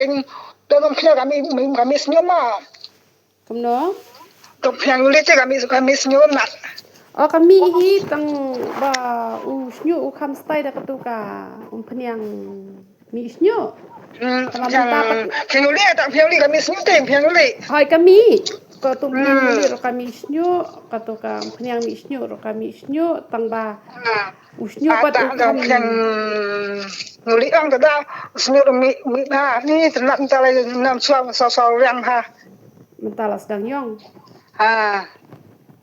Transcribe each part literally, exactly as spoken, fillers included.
Ing, don umphniang ka mih, mih, ka mih shñiuh ma. Kumno? Don umphniang uli te ka mih, ka mih shñiuh na. O, ka mih hi tang ba u shñiuh u kham stai da katu ka umphniang mih shñiuh. Hmm, tang ba umphniang, mynta pat umphniang uli, tang umphniang uli ka mih shñiuh te, umphniang uli. Hoi, ka mih. Katu umphniang uli ruh ka mih shñiuh, katu ka umphniang mih shñiuh ruh ka mih shñiuh, tang ba u shñiuh pat u kham. Ata da umphniang uli ong da, u shñiuh ruh mih, mih ba, ni tynat mynta la nam shuwa, saw saw riang ha. Mynta la sdang ïong. Ha.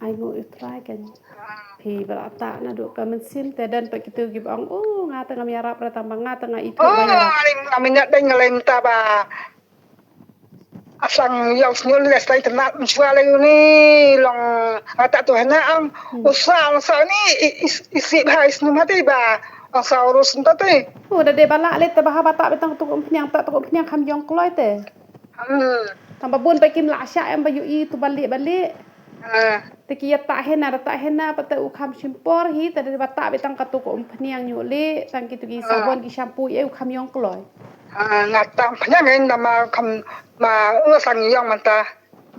Ai nguh ïa u Trai kan. Phi ba la ata naduh ka mynsiem te don pat kitu kiba ong, oh, nga te ngam ïarap re tang ba nga te nga ithuh ba ïarap. Oh, ai, nga mynta dang nga lei mynta ba. Asang ïong shñiuh lei stai tynat mynshwa lei uni long ata tu hena ang. Hmm. Usa, usa ni i, i, isi bha isnum hati ba. Usa urus nta ti. Oh, da dei ba lah lei te ba ha ba ta betang tu umphniang ta tu umphniang kham ïong kloi te. Hmm. Tang ba bun ba kim lah shah em ba yu i tu balik balik. Ah. Te ki ïa ta hena, da ta hena, pat te u kham shim por hi, te da ba ta betang katu ka umphniang ñiuh lei, tang kitu ki sabon ki shampoo ïa u kham ïong kloi. Ah, nga ta umphniang ngi na ma kham ma u sang ïong mynta.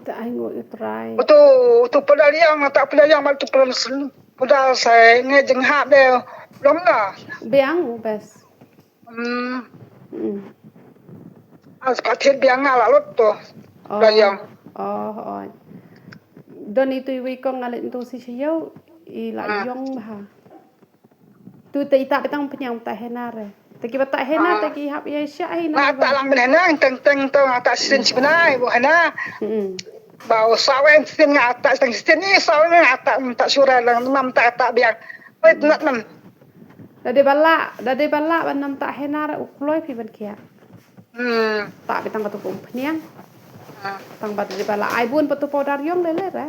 Te ai nguh ïa u Trai. Utu, utu pynda ïong, nga ta pynda ïong ma utu pynda sen, pynda sai ngi jingha de lom na. Biang u bes. Hmm. Hmm. As ka thied biang nga la lut to. Oh. Da ïong. Oh, oh. Don itu iwi kong nga leit ntu si sha ïew i la ïong bha. Tu te ita betang pynïang ta hena re. Te ki ba ta hena te ki hap ïa sha hena. Nga ta lang ben hena teng teng to nga ta sin si bnai bo hena. Hmm. Ba u sawen sin nga ta teng sin ni sawen nga ta ta sura lang mam ta ta biang. Wait nat nam. Da dei ba lah, da dei ba lah ban nam ta hena re u kloi phi ban khiah. Hmm. Ta betang katu ka umphniang. Ah. Tang ba da dei ba lah ai bun pat tu powder ïong lei lei re.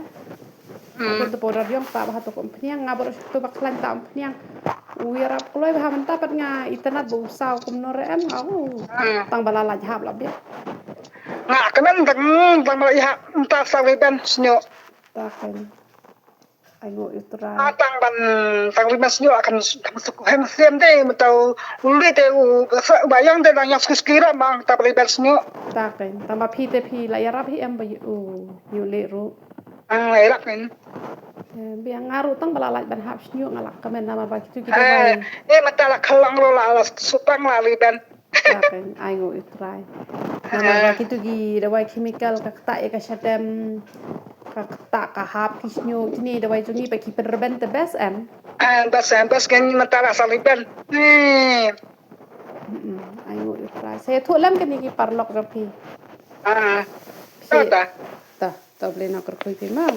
Hmm. Bun tu powder ïong ta ba ha tu ka umphniang nga baru tu ba khlaiñ ta umphniang. U ïarap kloi ba ha mynta pat nga itynnat ba u saw kumno re em nga u. Hmm. Tang ba la lait hap la biang. Nga kmen tang tang ba la ïa mynta saw ribbon shñiuh. Ta kmen. Ai nguh ïa u Trai. Ah, tang ban, tang ribbon shñiuh kan, kan suk hem siem te, mynta u, u lei te u, sa, ba ïong te dang ïong suk skira mang, tang ribbon shñiuh. Ta kmen, tang ba phi te phi la ïarap hi em ba u, u lei ruh. Ang la ïarap kmen. Eh, biang nga ruh tang ba la lait ban hap shñiuh nga la kmen namar ba kitu ki dawai. Eh, eh, mynta la khlong ruh la, la supang la ribbon. Ka kren, ai nguh ïa u Trai. Namar ba kitu ki dawai chemical ka ktah ïa ka shadem, ka ktah ka hap ki shñiuh, kine dawai jong ngi ba ki pynrben te best em. Ah, best em, best kan mynta la sa rben. Hmm. Mm-mm, ai nguh ïa u Trai. Sa ïathuh lem kine ki paralok jong phi. Ah. Phi. Ta ta. Ta, ta Blei un kyrkhu ïa phi ma.